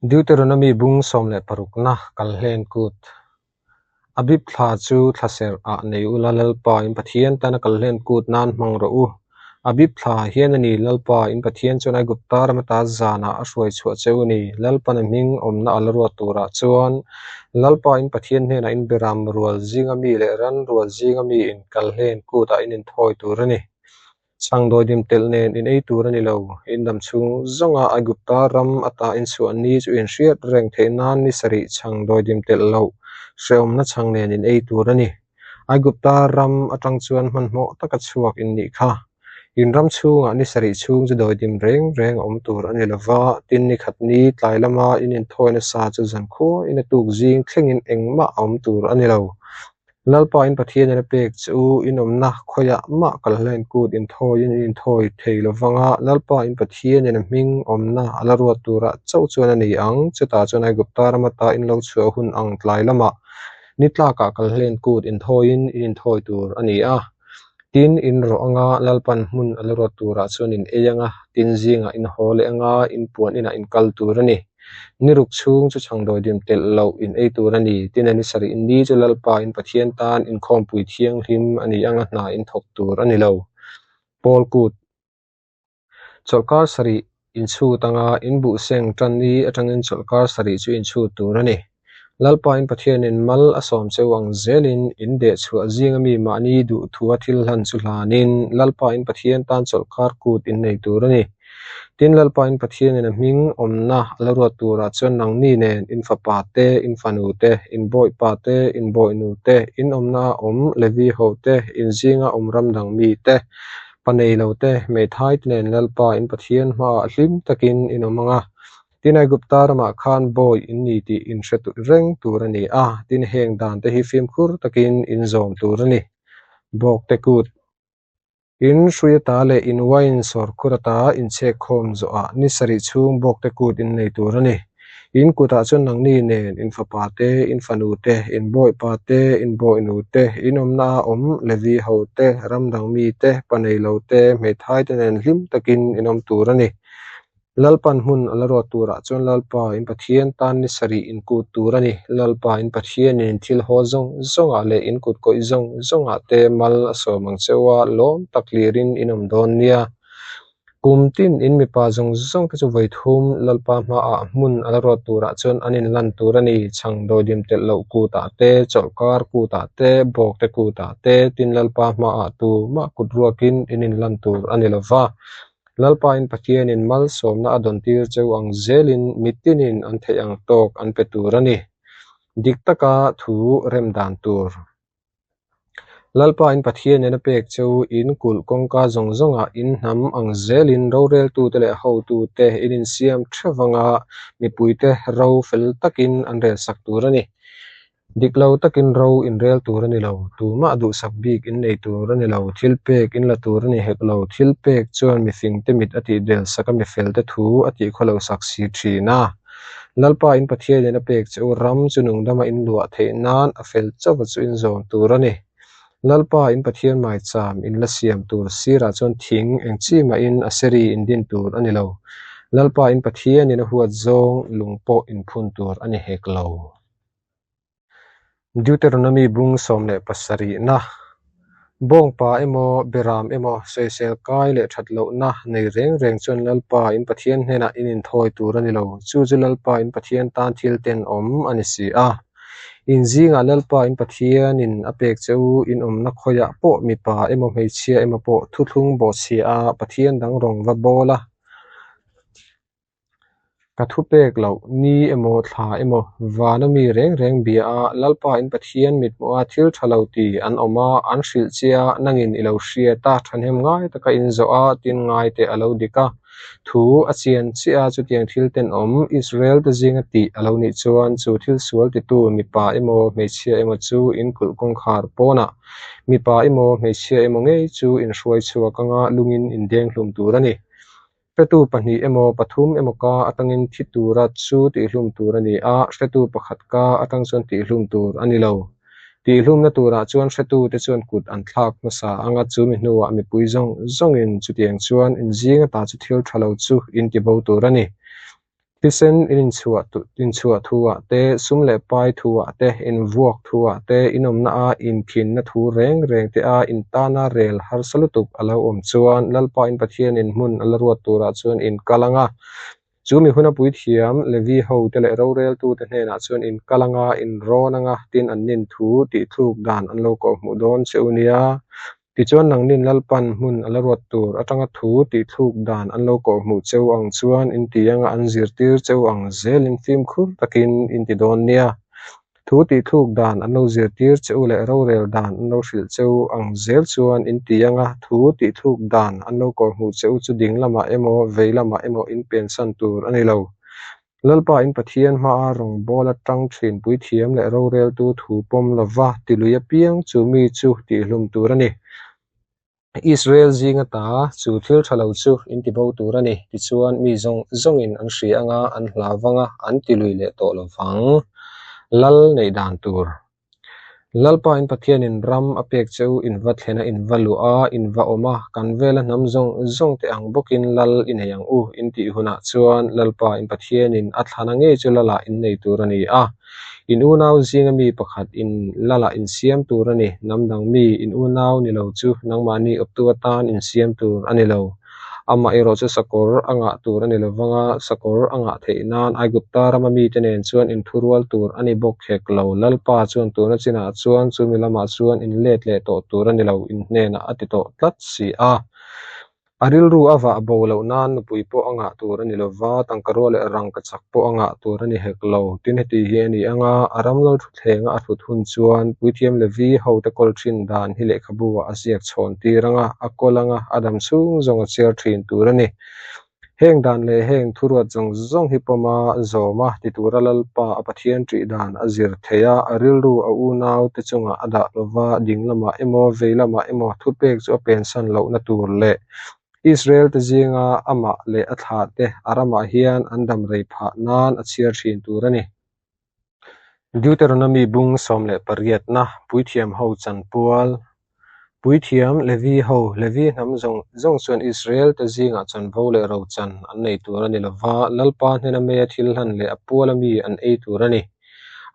Deuteronomy bung 16 na Kalhlen Kut Abib thla chu thlaserh ah nei ula Lalpa in Pathian tana Kalhlen Kut nan hmang rawh u. Abib thla hian a ni Lalpa in Pathian chuan Aigupta ram ata zanah a hruai chhuah cheu a ni. Lalpan a hming awmna a la ruat turah chuan Lalpa in Pathian hnenah in beram rual zinga mi leh ran rual zinga mi in Kalhlen Kut ah in inthawi tur a ni. Chhang dawidim telh nen in ei tur a ni lo. In dam chhung zawnga Aigupta ram ata in chhuah ni chu in hriat reng theih nan ni sarih chhang dawidim telh loh hrehawmna chhang nen in ei tur a ni. Aigupta ram atang chuan hmanhmawh taka chhuak in nih kha. In ram chhungah ni sarih chhung chu dawidim reng reng a awm tur a ni lova, tin ni khat ni tlai lama in inthawi nasa chu zankhua in a tuk zing thlengin engmah a awm tur a ni lo. Lalpa in Pathian in a pek che u, in awmna khawiah mah kalhlen kut inthawiin in inthawi thei lo vanga, Lalpa in Pathian in a hming awmna a la ruat turah chauh chuan a ni ang. Chutah chuan Aigupta ram ata in lo chhuah hun ang tlai lamah ni tlakah kalhlen kut inthawiin in inthawi tur a ni a. Tin, in rawh anga Lalpan hmun a la ruat turah chuan in ei anga, tin zingah in haw leh anga in puan inah in kal tur a ni. Ni ruk chhung chu chhangdawidim telh loh in ei tur a ni. Tin, a ni sarih ni chu Lalpa in Pathian tan inkhawmpui thianghlim a ni anga hna in thawk tur a ni lo. Paul kut chawlhkar sarih in chhut anga in buhseng tan ni atangin chawlhkar sarih chu in chhut tur a ni. Lalpa in Pathianin mal a sawm cheu ang zelin in deh chhuah zinga mi mahni duh thua thil hlan chu hlanin Lalpa in Pathian tan chawlhkar kut in nei tur a ni. Tin, Lalpa in Pathianin a hming awmna a la ruat turah chuan nangni nen in fapa te, in fanu te, in bawihpa te, in bawihnu te, in awmna a awm Levi ho te, in zinga awm ram dang mi te, pa nei lo te, hmeithai te nen Lalpa in Pathian hmaah hlim takin in awm ang a. Tin, Aigupta ramah khan bawi in ni tih in hre reng tur a ni a, tin heng dan te hi fimkhur takin in zawm tur a ni. Bawkte kut. In hrui ata leh in wine sawrkhur ata inchhek khawm zawhah ni sarih chhung bawkte kut in nei tur a ni. In kutah chuan nangni nen in fapa te, in fanu te, in bawihpa te, in bawihnu te, in awmna a awm Levi ho te, ram dang mi te, pa nei lo te, hmeithai te nen hlim takin in awm tur a ni. Lalpan hmun a la ruat turah chuan Lalpa in Pathian tan ni sarih in kut tur a ni. Lalpa in Pathianin in thil haw zawng zawngah leh in kut kawih zawng zawngah te mal a sawm ang cheu a, lawm tak hlirin in awm dawn nia. Kum tin in mipa zawng zawng te chu vawi thum Lalpa hmaah hmun a la ruat turah chuan an inlan tur a ni. Chhang dawidim telh loh kutah te, chawlhkar kutah te, bawkte kutah te, tin Lalpa hmaah tumah kut ruakin in inlan tur a ni lova. Lalpain Pathianin malsawmna a dawntir cheu ang zelin mitinin an theih ang tawk an pe tur a ni. Dik taka thu rem dan tur. Lalpain Pathianin a pek cheu in kulh kawngka zawng zawngah in hnam ang zelin roreltute leh hotute in insiam theuh anga mipuite ro fel takin an relsak tur a ni. Dik lo takin ro in rel tur a ni lo, tumah duhsak bik in nei tur a ni lo, thil pek in la tur a ni hek lo, thil pek chuan mifingte mit a tih del sak a, mifelte thu a tih khaw lo sak si thin a. Lalpa in Pathianin a pek che u ram chu nungdama in luah theih nan a fel chauha chu in zawm tur a ni. Lalpa in Pathian maicham in la siam tur sirah chuan thing eng chi mahin a seri in din tur a ni lo. Lalpa in Pathianin a huat zawng lung pawh in phun tur a ni hek lo. Deuteronomy bung 17 na Bawngpa emaw, Beram emaw, sawisel kai leh that lohna nei reng reng chuan Lalpa in Pathian hnenah in inthawi tur a ni lo. Chu chu Lalpa in Pathian tan thil tenawm a ni si a. In zingah Lalpa in Pathianin a pek che u in awmna khawiah pawh mipa emaw hmeichhia emaw pawh thuthlung bawhchhia a Pathian dang rawng va bawl a. Ka thu pek loh, ni emaw thla emaw, vana mi reng reng bia a, Lalpa in Pathian mithmuh a thil tha lo ti an awm a, an hrilh che a, nangin i lo hriat a, thahnem ngai taka in zawh a, tin ngai teh a lo dik a. Thu a chian chiah a, chutiang thil tenawm Israel te zinga tih a lo nih chuan chu thil sual titu mipa emaw hmeichhia emaw chu in kulh kawngkhar pawnah mipa emaw hmeichhia emaw ngei chu in hruai chhuak anga lungin in deng hlum tur a ni. Hretu pahnih emaw pathum emaw ka atangin thi tura chu tihhlum tur a ni a, hretu pakhat ka atang chuan tihhlum tur a ni lo. Tihhlumna turah chuan hretute chuan kut an thlak hmasa anga chumi hnuah mipui zawng zawngin chutiang chuan inzing ata chu thil tha lo chu in tibo tur a ni. Thisen in inchhuah inchhuah thu-ah te, sum leh pai thu-ah te, invuak thu-ah te, inawmna-a inkhinna thu reng reng te a intana rel harsa lutuk a lo awm chuan Lalpa in Pathianin hmun a la ruat turah chuan in kal ang a. Chu mi huna puithiam Levi hote leh roreltute hnenah chuan in kal ang a, in rawn ang a, tin an nin thu tihthluk dan an lo kawhhmuh dawn che u nia. Tichuan nangnin Lalpan hmun a la ruat tur atanga thu tihthluk dan an lo kawhhmuh cheu ang chuan in ti anga an zirtir cheu ang zelin fimkhur takin in ti dawn nia. Thu tihthluk dan an lo zirtir cheu leh rorel dan an lo hrilh cheu ang zel chuan in ti anga thu tihthluk dan an lo kawhhmuh cheu chu ding lamah emaw vei lamah emaw in pensan tur a ni lo. Lalpa in Pathian hmaa rawngbawla tang thin puithiam leh roreltu thu pawm lova tilui apiang chu mi chu tihhlum tur a ni. Israel zinga ta chu thil tha lo chu in ti bo tur a ni. Tichuan mi zawng zawngin an hria anga an hlau vanga an tilui leh tawh lo vang. Lal neih dan tur. Lalpa in Pathianin ram a pek che u in va thlen a, in va luh a, in va awm a, kan vela hnam zawng zawng te ang bawkin lal i nei ang u in tih hunah chuan Lalpa in Pathianin a thlana ngei chu lalah in nei tur a ni a. In unau zinga mi pakhat in lalah in siam tur a ni, hnam dang mi in unau ni lo chu nangmahni awptu atan in siam tur a ni lo. Amah erawh chu sakawr a ngah tur a ni lo vang a, sakawr a ngah theih nan Aigupta rama mite nen chuan inthurual tur a ni bawk hek lo. Lalpa chuan tuna chinah chuan chumi lamah chuan inlet leh tawh tur a ni lo, inhnenah a ti tawh tlat si a. A rilru a vah bo loh nan nupui pawh a ngah tur a ni lo va, tangkarua leh rangkachak pawh a ngah tur a ni hek lo. Tin, heti hi a ni ang a, a ram lal thutthlenga a thut hun chuan Puithiam Levi hote kawl thin dan hi lehkhabu ah a ziak chhawn tir ang a, a kawl ang a, a dam chhung zawng a chhiar thin tur a ni. Heng dan leh heng thuruat zawng zawng hi pawma zawm a, ti tura Lalpa a Pathian ṭih dan a zir theih a, a rilru a unau te chungah a dah lova, ding lamah emaw vei lamah emaw thupek chu a pensan lohna tur leh Israel te zinga amah leh a thlah te a ramah hian an dam rei phah nan a chhiar thin tur a ni. Deuteronomy bung 18na Puithiam ho chanpual Puithiam Levi ho Levi hnam zawng zawng chuan Israel te zingah chanvo leh rochan an nei tur a ni lova, Lalpa hnena meia thil hlan leh a puala mi an ei tur a ni.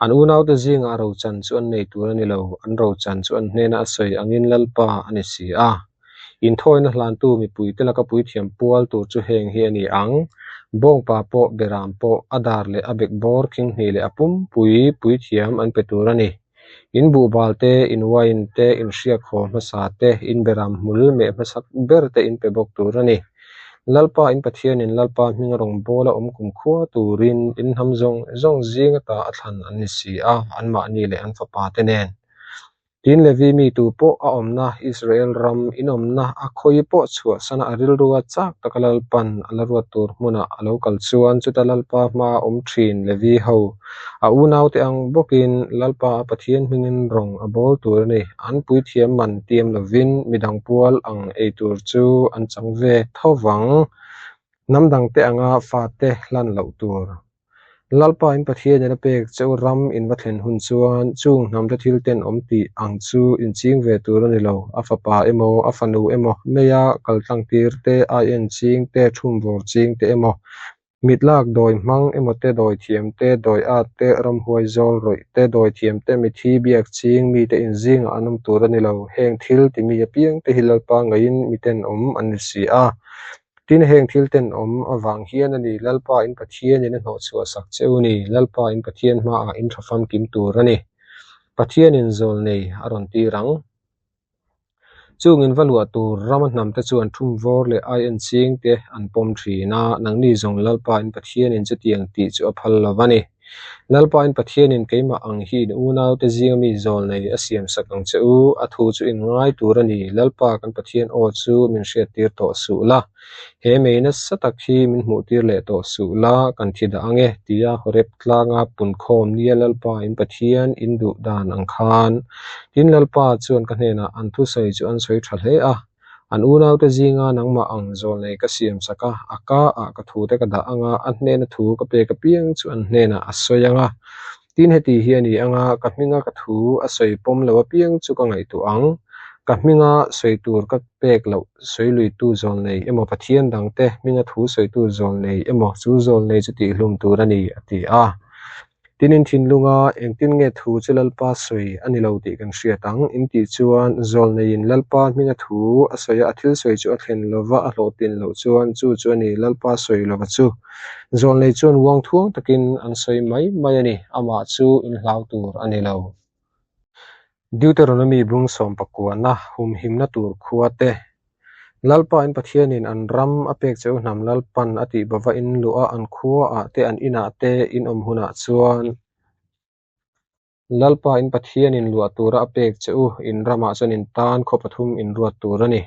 An unaute zingah rochan chu an nei tur a ni lo, an rochan chu an hnena a sawi angin Lalpa a ni si a. Inthawina hlantu mipuite laka puithiam pual tur chu heng hi a ni ang, Bawngpa pawh, Beram pawh, a dar leh a bekbawr khinghnih leh a pumpui puithiam an pe tur a ni. In buhbal te, in wine te, in hriak haw hmasa te, in beram hmul meh hmasak ber te in pe bawk tur a ni. Lalpa in Pathianin Lalpa hming rawngbawla awm kumkhua turin in hnam zawng zawng zing ata a thlan an ni si a, anmahni leh an fapa te nen. Tin, Levi mi tu pawh a awmna Israel ram inawmna a khawi pawh chhuahsana a rilrua chak taka Lalpan a la ruat tur hmunah a lo kal chuan chuta Lalpa hmaa awm thin Levi ho a unaute ang bawkin Lalpa a Pathian hmingin rawng a bawl tur a ni. An puithiam man tiam lovin midang pual ang ei tur chu an chang ve tho vang. Hnam dangte anga fate hlan loh tur. Lalpa in Pathianin a pek che u ram in va thlen hun chuan chung hnamte thil ten awm tih ang chu in ching ve tur a ni lo. A fapa emaw, a fanu emaw, meia kaltlang tir te, aien ching te, thumvawr ching te emaw, mit lak dawi hmang emaw te, dawi thiam te, dawi at te, ramhuai zawl rawih te, dawi thiam te, mithi biak ching mite inzingah an awm tur a ni lo. Heng thil timi apiang te hi Lalpa ngaiin miten awm an ni si a. Tin, heng thil tenawm avang hian a ni, Lalpa in Pathianin a hnawhchhuah sak che u ni, Lalpa in Pathian hmaah in tha famkim tur a ni. Pathianin zawl nei a rawn tir ang. Chung in va luah tur rama hnamte chuan thumvawr leh aien ching te an pawm thin a, nangni zawng Lalpa in Pathianin chutiang tih chu a phal lo va ni. Lalpa in Pathianin keimah ang hi in unaute zinga mi zawl nei a siam sak ang che u, a thu chu in ngai tur a ni, Lalpa kan Pathian aw chu min hriattir tawh suh la, he mei nasa tak hi min hmuhtir leh tawh suh la, kan thi dah ang e, tia Horeb tlanga punkhawm nia Lalpa in Pathian in duh dan ang khan. Tin, Lalpa chuan ka hnenah an thusawi chu an sawi tha hle a. An unaute zinga nangmah ang zawlnei ka siam sak a, a ka ah ka thute ka dah ang a, a hnena thu ka pek apiang chu an hnenah a sawi ang a. Tin, heti hi a ni ang a, ka hminga ka thu a sawi pawm lo apiang chu ka ngaihtuah ang. Ka hminga sawi tur ka pek loh sawi luitu zawlnei emaw Pathian dangte hminga thu sawitu zawlnei emaw chu zawlnei chu tihhlum tur a ni, a ti a. Tin, in thinlunga engtin nge thu chu Lalpa sawi a ni lo tih kan hriat ang? In tih chuan zawlneiin Lalpa hminga thu a sawi a, a thil sawi chu a thlen lova a hlawhtlin loh chuan chu chu a ni Lalpa sawi lova chu. Zawlnei chuan uangthuang takin an sawi mai mai a ni, amah chu in hlau tur a ni lo. Deuteronomy bung sawmpakuana humhimna tur khua te, Lalpa in Pathianin an ram a pek che u hnam Lalpan a tih bova in luh a, an khuaah te an inah te in awm hunah chuan Lalpa in Pathianin luah tura a pek che u in ramah chuan in tan khaw pathum in ruat tur a ni.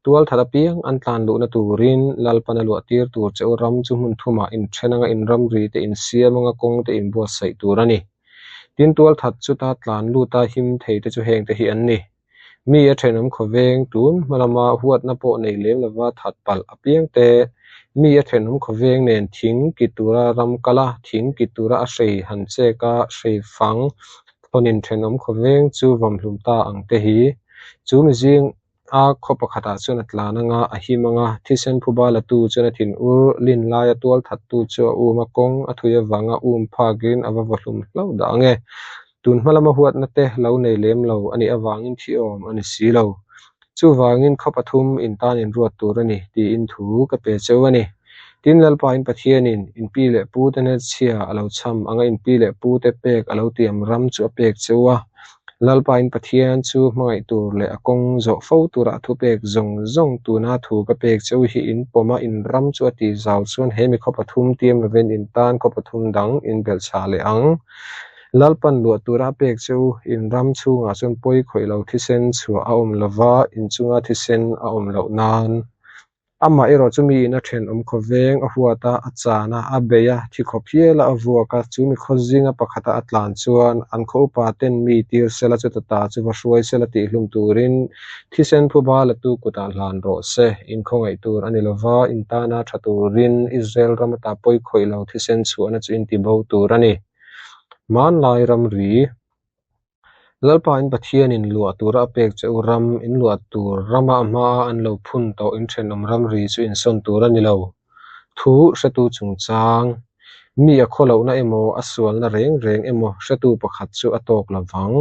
Tual that apiang an tlan luhna turin Lalpan a luah tir tur che u ram chu hmun thumah in then anga in ramri te in siam anga kawng te in buatsaih tur a ni. Tin tual that chuta tlan luta him thei te chu heng te hi an ni. Mi a thenawm khawveng tun hma lama huatna pawh nei lem lova that palh apiang te, mi a thenawm khawveng nen thing ki tura ram kal a, thing ki tura a hrei han chek a, hrei fang thawnin thenawm khawveng chu vawmhlum ta ang te hi. Chu mi zing a khaw pakhatah chuan a tlan anga, a him anga, thisen phuba latu chuan a thin ur lin laia tual thattu chu a um a, kawng a thui avanga um phakin a va vawhlum hlauh dah ang e. Tun hma lama huatna te lo nei lem lo a nih avangin thi awm a ni si lo. Chuvangin khaw pathum in tan in ruat tur a ni tiin thu ka pe cheu a ni. Tin, Lalpain Pathianin in pi leh pu te hnetchhia a lo cham anga in pi leh pu te pek a lo tiam ram chu a pek cheu a. Lalpain Pathian chu hmangaih tur leh a kawng zawh fo tura a thupek zawng zawng tuna thu ka pek cheu hi in pawm a, in ram chu a tih zau chuan he mi khaw pathum tiam lovin in tan khaw pathum dang in belhchhah leh ang. Lalpan luah tura a pek che u, in ram chhungah chuan pawi khawih lo thisen chhuah a awm lova, in chunga thisen a awm loh nan. Amah erawh chu miin a thenawm khawveng a huat a, a chan a, a bei a, thi khawp hial a, a vuak a, chu mi khaw zinga pakhata a tlan chuan an khaw upa ten mi tir sela chuta ta chu va hruai sela tih hlum turin thisen phuba latu kutah hlan rawh se. Inkhawngaih tur a ni lova, in tana tha turin Israel ram ata pawi khawih lo thisen chhuahna chu in tibo tur a ni. Hmanlai ramri Lalpain Pathianin luah tura a pek che u ram, in luah tur rama a hmaa an lo phun tawh in thenawm ramri chu insawn tur a ni lo. Thu hretu chungchang, mi a khaw lohna emaw a sualna reng reng emaw hretu pakhat chu a tawk lo vang.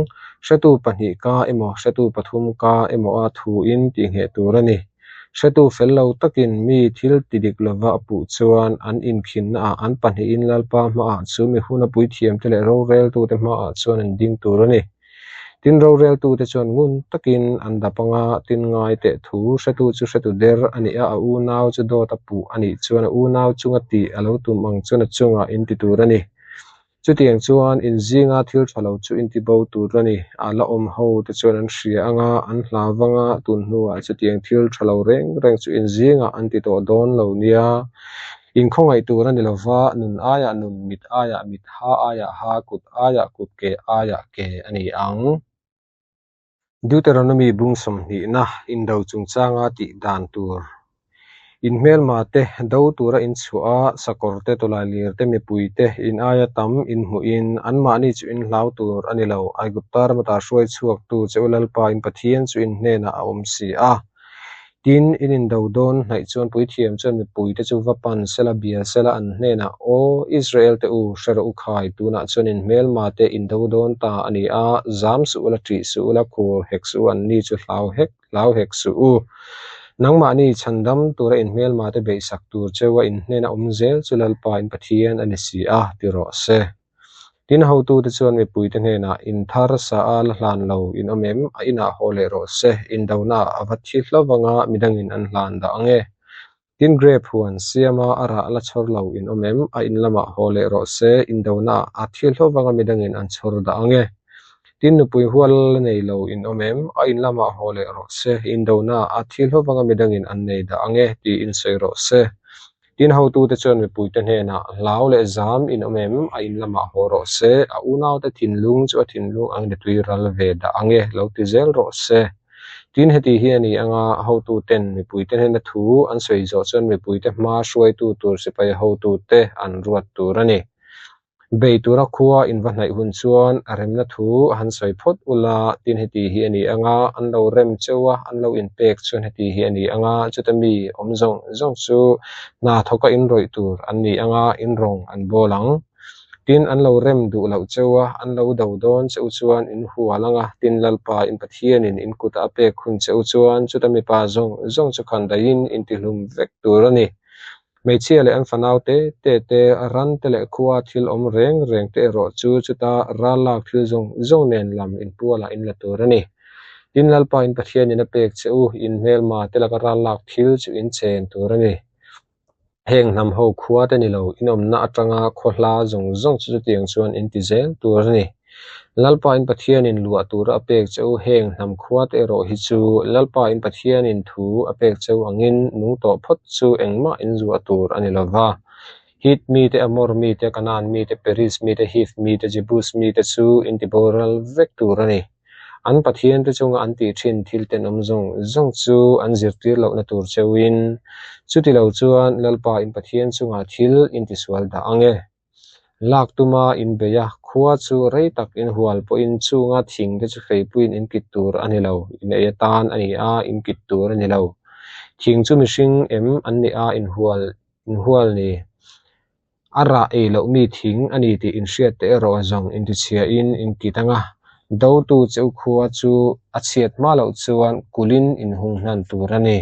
Hretu pahnih ka emaw hretu pathum ka emaw a thuin tihngheh tur a ni. Hretu fel lo takin mi thil ti dik lova a puh chuan an inkhinnaah an pahnihin Lalpa hmaah chu mi huna puithiamte leh roreltute hmaah chuan an ding tur a ni. Tin, roreltute chuan ngun takin an dap anga tin ngai teh thu hretu chu hretu der a nih a, a unau chu dawt a puh a nih chuan a unau chunga tih a lo tum ang chuan a chungah in ti tur a ni. Chutiang chuan in zinga thil tha lo chu in ti bo tur a ni. A la awm ho te chuan an hria anga, an hlau anga, tun hnuah chutiang thil tha lo reng reng chu in zingah an ti tawh dawn lo nia. In khawngaih tur a ni lova, nun aiah nun, mit aiah mit, ha aiah ha, kut aiah kut, ke aiah ke a ni ang. Deuteronomy bung sawmhnihna indo chungchanga tih dan tur. In hmelma te do tura in chhuah a, sakawr te, tawlailir te, mipui te, in aia tam in hmuhin anmahni chu in hlau tur a ni lo. Aigupta rama ta hruai chhuaktu che u Lalpa in Pathian chu in hnenah a awm si a. Tin, in indo dawn hnaih chuan puithiam chuan mipuite chu va pan sela, bia sela an hnenah, Aw Israel te u, hre rawh u khai, tunah chuan in hmelma te indo dawn ta a ni a, zam suh ula, ṭih suh ula, khur hek suh u, anni chu hlau hek, hlau hek suh u. Nangmahni chhandam tura in hmelma te beihsak tur cheu a in hnena awm zel chu Lalpa in Pathian a ni si a, ti rawh se. Tin, hotute chuan mipuite hnenah, In thar sa a la hlan lo, in awm em? A inah haw leh rawh se, indonaah a va thi hlauh anga midangin an hlan dah ang e. Tin, grape huan siama a rah la chhawr lo, in awm em? A in lamah haw leh rawh se, indonaah a thi hlauh anga midangin an chhawr dah ang e. Tin, nupui hual la nei lo, in awm em? A in lamah haw leh rawh se, indonaah a thi hlauh anga midangin an nei dah ang e, tiin sawi rawh se. Tin, hotute chuan mipuite hnenah, Hlau leh zam in awm em? A in lamah haw rawh se, a unaute thinlung chu a thinlung ang ni tui ral ve dah ang e, lo ti zel rawh se. Tin, heti hi a ni anga hotuten mipuite hnena thu an sawi zawh chuan mipuite hma hruaitu tur sipai hotute an ruat tur a ni. Bei tura khua in va hnaih hun chuan a remna thu han sawi phawt ula, tin heti hi a ni ang a, an lo rem cheu a, an lo inpek chuan heti hi a ni ang a, chuta mi awm zawng zawng chu hna thawka inrawih tur an ni ang a, in rawng an bawl ang. Tin, an lo rem duh loh cheu a, an lo do dawn che u chuan in hual ang a, tin Lalpa in Pathianin in kutah a pek hun che u chuan chuta mipa zawng zawng chu khan daihin in tihlum vek tur a ni. Hmeichhia leh an fanau te te te, ran te leh khua thil awm reng reng te erawh chu chuta ral lak thil zawng zawng nen lam inpualah in la tur a ni. Tin, Lalpa in Pathianin a pek che u, in hmelma te laka ral lak thil chu in chen tur a ni. Heng hnam ho khua te ni lo, inawmna atanga khaw hla zawng zawng chu chutiang chuan in ti zel tur a ni. Lalpa in Pathianin luah tura a pek che u heng hnam khua te erawh hi chu Lalpa in Pathianin thu a pek che u angin nung tawh phawt chu engmah in zuah tur a ni lo va. Hit mite, Amor mite, Kanaan mite, Periz mite, Hiv mite, Jebus mite chu in ti boral vek tur a ni. An Pathian te chunga an tih thin thil tenawm zawng zawng chu an zirtir lohna tur cheuhin, chuti lo chuan Lalpa in Pathian chungah thil in tisual dah ang e. Lak tuma in bei a, khua chu rei tak in hual pawhin chunga thing te chu hreipuiin in kit tur a ni lo, in ei atan a ni a, in kit tur a ni lo. Thing chu mihring em an ni a, in hual in hual ni. A rah ei loh mi thing a ni tih in hriat te erawh zawng intichhiain in kit ang a, dotu cheu khua chu a chhiat hma loh chuan kulhin in hung hnan tur a ni.